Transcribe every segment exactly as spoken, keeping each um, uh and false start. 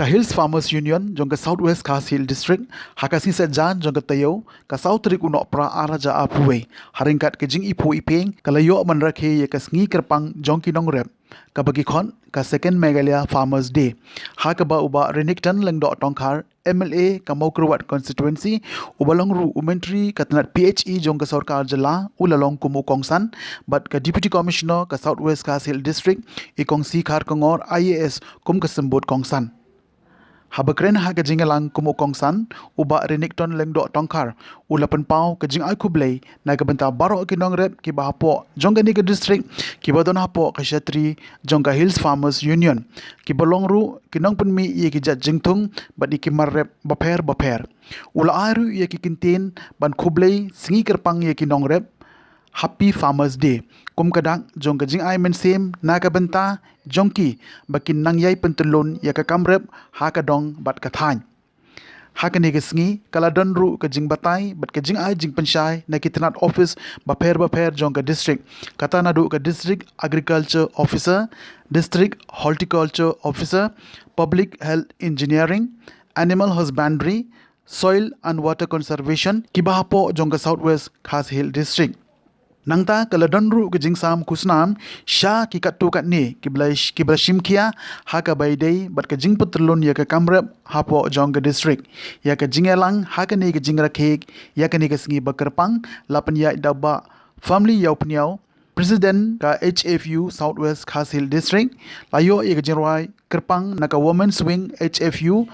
Ka Hills Farmers Union jong ka South West Khasi Hills District, ha ka sngi Saitjaiñ jong ka taïew, ka saw tarik u Nohprah arhajar arphew wei, ha ryngkat ka jingiphuh iphieng, ka la ïoh ban rakhe ïa ka sngi kyrpang jong ki nongrep, kaba ki khot ka Second Meghalaya Farmers Day, ha kaba u Bah Renikton Lyngdoh Tongkhar, M L A ka Mawkyrwat Constituency, uba long ruh u Myntri ka tnat P H E jong ka sorkar jylla, u la long kum u kongsan, bad ka Deputy Commissioner ka South West Khasi Hills District, i Kong C Kharkongor I A S, kum ka symbud kongsan. Haba kren ha ka jingïalang kum u kongsan, u Bah Renikton Lyngdoh Tongkhar, u la pynpaw ka jingai khublei na ka bynta baroh ki nongrep kiba hapoh jong kane ka district, kiba don hapoh ka shatri jong ka Hills Farmers Union, kiba long ruh ki nongpynmih ïa ki jait jingthung bad ïa ki mar rep bapher bapher. U la ai ruh ïa ki kyntien ban khublei sngi kyrpang ïa ki nongrep, Happy Farmers Day, kum ka dak jong ka jingai mynsiem na ka bynta jong ki, ba kin nang ïai pyntyllun ïa ka kam rep ha ka dong bad ka thaiñ. Ha kane ka sngi, ka la don ruh ka jingbatai bad ka jingai jingpynshai na ki tnat office bapher bapher jong ka district, kata naduh ka District Agriculture Officer, District Horticulture Officer, Public Health Engineering, Animal Husbandry, Soil and Water Conservation, kiba hapoh jong ka South West Khasi Hills District. Nangta ka la don ruh ka jingsam khusnam sha ki katto katne kiba la, kiba la shim khia ha kaba ïadei bad ka jingpyntyllun ïa ka kam rep hapoh jong ka district. Ïa ka jingïalang ha kane ka jingrakhe ïa kane ka sngi bakyrpang la pynïaid da u Bah Famli Ïawphniaw, President ka H F U South West Khasi Hills District, la ïoh ïa ka jingrwai kyrpang na ka Women's Wing H F U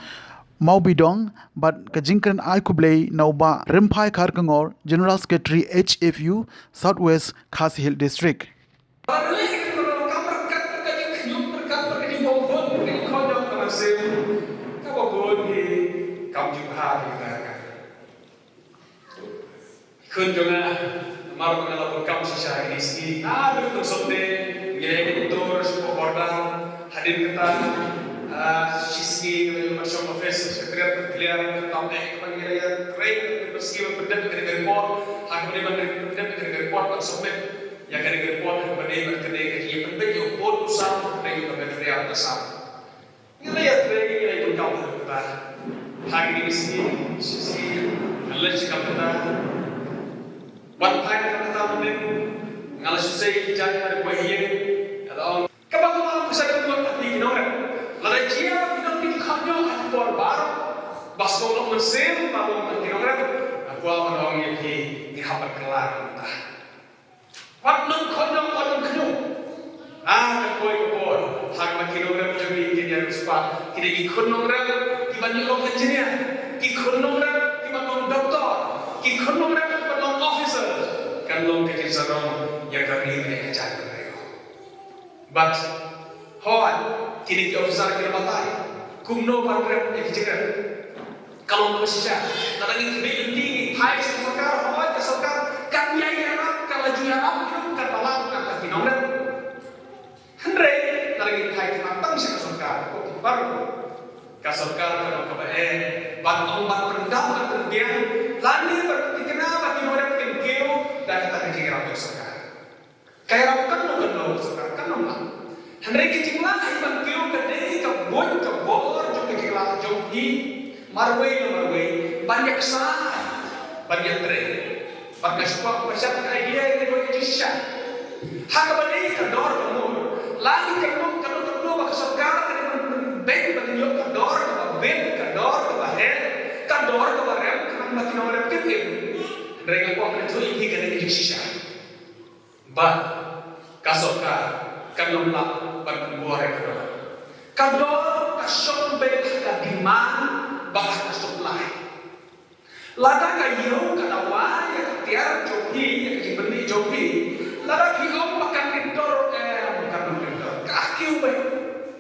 Mawbydong, bad ka jingkren ai khublei na u Bah Rymphai Kharkongor, General Secretary H F U South West Khasi Hills District. Khun jong nga, namar ba nga la bun kam shisha ha kine ki sngi, naduh tang sawdong, ngi la ïa kyntur sha ka border, hadien kata, ah, shi sngi ngi la ïa shong office, secretariat, clear, tam eh, kaba ngi la ïa trei, kaba sngi ba pyndep ka report, ha kaba dei ban pyndep ka report ban submit ïa ka report, ha kaba dei ban kane ka jingpynbeit ïa u pud u sam, kaba dei ka material ka sam. Ngi la ïatrei, ngi la ïatrei kam kata. Ha kine ki sngi, shi sngi, nga leit sha kam kata. Wan phai kam kata mynnin, nga la shu sei ki jait na kawei ïing, nga la ong, kaba kaba pisa ki mon ati ki nongrep. Lada jia ba ki nong ki kham ñiuh ha ki por baroh, ba sngewlong mynsiem ba long ki nongrep, nga kwah ban ong ïa phi, ngi hap ban kylla kata. Wat nang khot nang, wat nang khñiuh. Ah, ka poi ka por. Hangta ki nongrep jong ngi kin ïa riewspah. Kine ki khun nongrep kiban ïoh long engineer. Ki khun nongrep kiban long doctor. Ki khun nongrep kiban long officer. Kan long ka jingsarong ïa ka ri bad ïa ka jaitbynriew ruh. Bad hooid, kine ki officer ki la batai kumno ban rep ïa ki jingrep. Ka long kaba shisha. Lada ngi khmih lynti ngi phai sha ka sorkar, hooid ka sorkar kan ïai ïarap, kan la ju ïarap ruh, kan balang ruh na ka bynta ki nongrep. Hynrei lada ngi phai khmat tang sha ka sorkar, ko ki paru, ka sorkar ka long kaba eh ban ong, ban pyndap, ban pynbiang lane ban pynthikna ba ki nongrep kin kiew da kata ka jingïarap jong ka sorkar. Ka ïarap katno katno ka sorkar kan ym lah. Hynrei ka jinglah hi ban kiew ka dei ka buit ka bor jong ka jinglah jong phi marwei na marwei ban ïaksaid, ban ïatrei. Bad nga shu kwah ban shah ka idea ïa kane ka jingshisha. Ha kaba dei ka dor ka mur, la katno katno katno ba ka sorkar ka dei ban pynbeit ban ïoh ka dor kaba bit, ka dor kaba heh, ka dor kaba rem, khnang ba ki nongrep kin im. Hynrei nga kwah ban ïathuh ïa phi kane ka jingshisha. Bad ka sorkar kan ym lah ban pynbor ïa ka dor. Ka dor ka shong beit ha ka demand bad ha ka supply. Lada ka ïew ka dawa ïa ka tiar jong phi, ïa ka jingpynmih jong phi, lada phi ong ba kan rit dor, em, kan ym rit dor, ka kiew beit.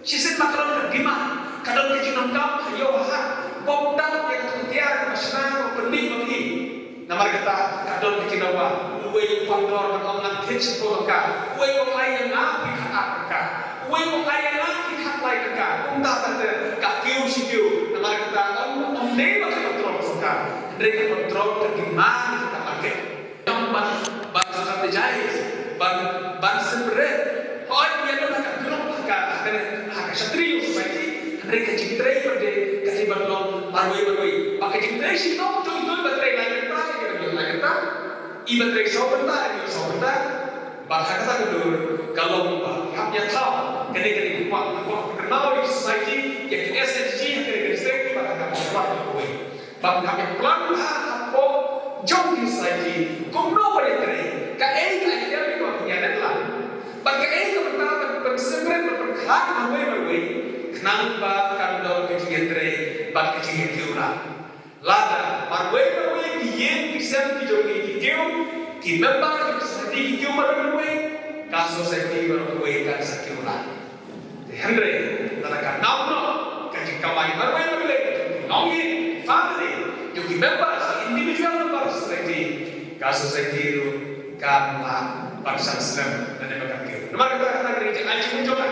Shisien ma ka don ka demand, ka don ka jingdonkam ha ïew ha hat, bym dap ïa ka tiar kaba shna kaba pynmih ma phi. Namar kata ka don ka jingdawa, uwei u pan dor ban ong ngan thied shiphew tyngka, uwei u ong ai ïa nga phi khatar tyngka, uwei u ong ai ïa nga phi khatlai tyngka. Kumta te ka kiew shi kiew. Namar kata ym, ym dei ba ka control ka sorkar, hynrei ka control ka demand ka market. Ym ban, ban strategize, ban, ban separate. Hooid, ïa ka group ha ka, ha ka, ha ka shatri society, hynrei ka jingtrei ban Marwei marwei ba ka jingtrei shnong jong i to i ba trei lai kynta, i ba trei lai kynta, i ba trei saw kynta, i ba saw kynta. Bad ha kata ka dur ka long ba hap ïathaw kane ka dei ka kwah, ka kwah ka kynmaw ïa ki society, ïa ki S H G ha kane ka district, bad ha kata ka kwah ïa kawei. Bad hap ïa plan ha hapoh jong ki society kumno ban ïatrei, kaei ka item ba phin ïatrei lang, bad kaei ka bynta ban pynsyriem, ban pynkhlad marwei marwei, khnang ba kan don ka jingïatrei bad ka jingïakiew lang. Lada marwei marwei ki ïing ki sem ki jong ngi ki kiew, ki member ki society ki kiew marwei marwei, ka society marwei kan sa kiew lang. Te hynrei lada ka nam noh ka jingkamai marwei marwei ka jong ki nongïing, family, jong ki member, individual member society, ka society ruh kan lah ban shah slem lane ba kan kiew. Namar kata, kata ka dei ka jingai jingmut jong ka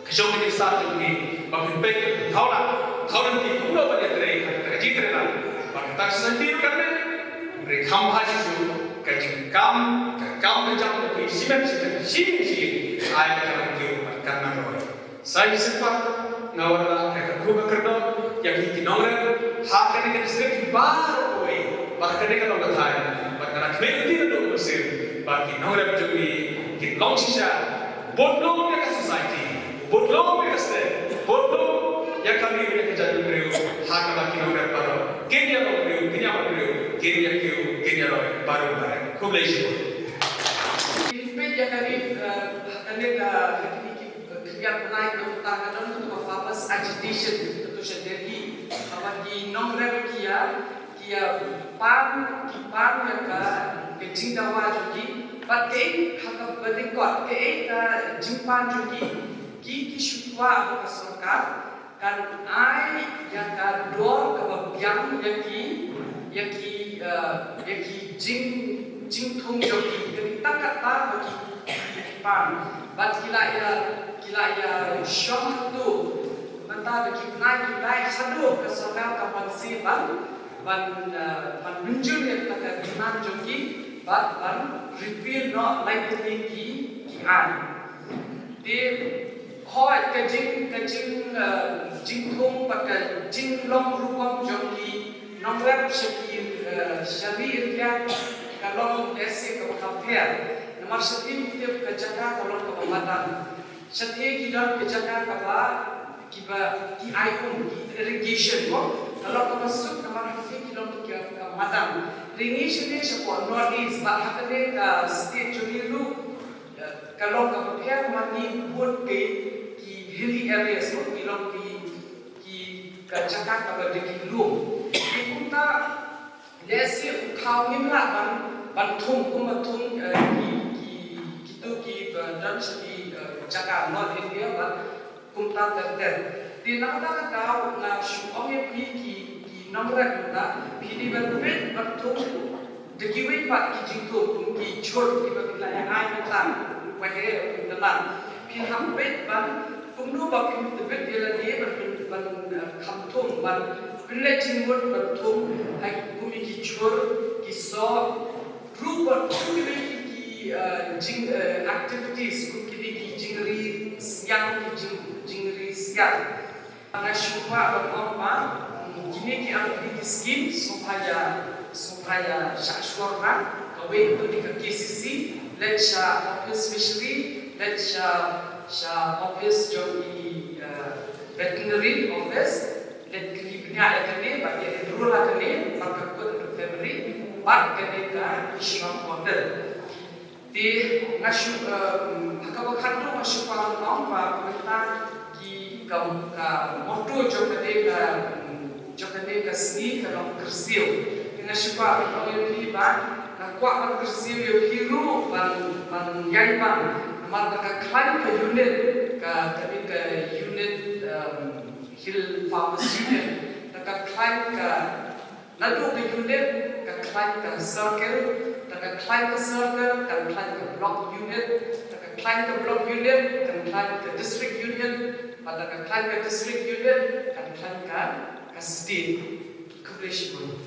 Ka shong ka jingstad jong ngi ba phin peit, thaw lah, thaw lynti kumno ban ïatrei ha kata ka jingtrei lang. Bad kata ka society ruh kan mih. Hynrei kham bha shuh shuh ka jingkam, ka kam ka jam ka phi shimet shimet, shi ïing shi ïing, ai ba kan kiew bad kan nang roi. Sa shisien pat nga wan la ka kyrkhu ka kyrdoh ïa ki, ki nongrep ha kane ka district baroh kawei, bad ha kane ka long ka thaiñ, bad nga la khmih lynti naduh mynsiem ba ki nongrep jong ngi kin long shisha bud lum ïa ka society, bud lum ïa ka state, bud lum ïa ka ri, ïa ka jaitbynriew, ha kaba ki nongrep baroh kin ïa long briew, kin ïa long briew, kin ïa kiew, kin ïa roi baroh baroh. Khublei shibun. Peit ïa ka ri, eh, ha kane ka, ha kine ki, eh, khyndiat bnai, ka don kata ka farmers agitation, kata sha Delhi, haba ki nongrep ki ïa ki ïa pan, ki pan ïa ka, ka jingdawa jong ki. Bad kaei ha kaba nyngkong, kaei ka jingpan jong ki, ki, ki shu kwah ba ka sorkar kan ai ïa ka dor kaba biang ïa ki, ïa ki, eh, ïa ki jing, jingthung jong ki. Ka dei tang kata ba ki, ki pan. Bad ki la ïa, ki la ïa shong haduh mynta da ki bnai, ki bnai haduh ka sorkar kam banse ban ban, eh, ban mynjur ïa kata ka demand jong ki, bad ban repeal noh lai tylli ki, ki aiñ. Te hooid ka jing, ka jing, eh, jingthung bad ka jinglong rukom jong ki nongrep sha ki, eh, sha ri India ka long lehse kaba pher. Namar shatei ngi tip ka jaka ka long kaba madan. Shatei ki don ka jaka kaba, kiba, ki ai um, ki irrigation mo. Ka long kaba suk namar hangtei ki long ki ka madan. Hynrei ngi shane shapoh North East bad ha kane ka state jong ngi ruh, eh, ka long kaba pher namar ngi bud ki, ki hilly areas mo, ki long ki, ki ka jaka kaba dei ki lum. Te kumta lehse u thaw ngim lah ban, ban thung kumba thung, eh, ki, ki, kito kiba don sha ki, eh, jaka North India bad kumta ter ter. Te na kata ka daw nga shu ong ïa phi ki, ki nongrep mynta, phi dei ban peit ban thung da kiwei pat ki jingthung kum ki jhur kiba phi la ïa ai mynta, kumba he kumba lan. Phin hap peit ban kumno ba phin tbit ïa lade ban, ban, eh, kham thung ban pynleit jingmut ban thung ha ki kum ki jhur, ki soh, ruh ban kum kine ki, ki, eh, jing, eh, activities kum kine ki jingri sniang, ki jing, jingri sniang. Nga shu kwah ban ong ba, mm, kine ki, ah, kine ki scheme sngewbha ïa, sngewbha ïa shah shuwa, kawei ka dei ka K C C, leit sha office fishery, leit sha, sha office jong ki, eh, veterinary office, leit kylli bniah ïa kane, bad ïa enroll ïa kane, bad ka kut ka family, bad kane ka e-shram portal. Te nga shu, eh, ha kaba khatduh nga shu kwah ban ong ba mynta ki ka, ka motto jong kane ka, jong kane ka sngi ka long kyrsiew. Te nga shu kwah ban ong ïa phi ba nga kwah ban kyrsiew ïa phi ruh ban, ban ïai bam. Namar da ka khlaiñ ka unit, ka, kane ka unit, em, Hill Farmers Union, da ka khlaiñ ka Naduh ka unit kan khlaiñ ka circle, da ka khlaiñ ka circle kan khlaiñ ka block unit, da ka khlaiñ ka block unit kan khlaiñ ka district unit, bad da ka khlaiñ ka district unit kan khlaiñ ka, ka state. Khublei shibun.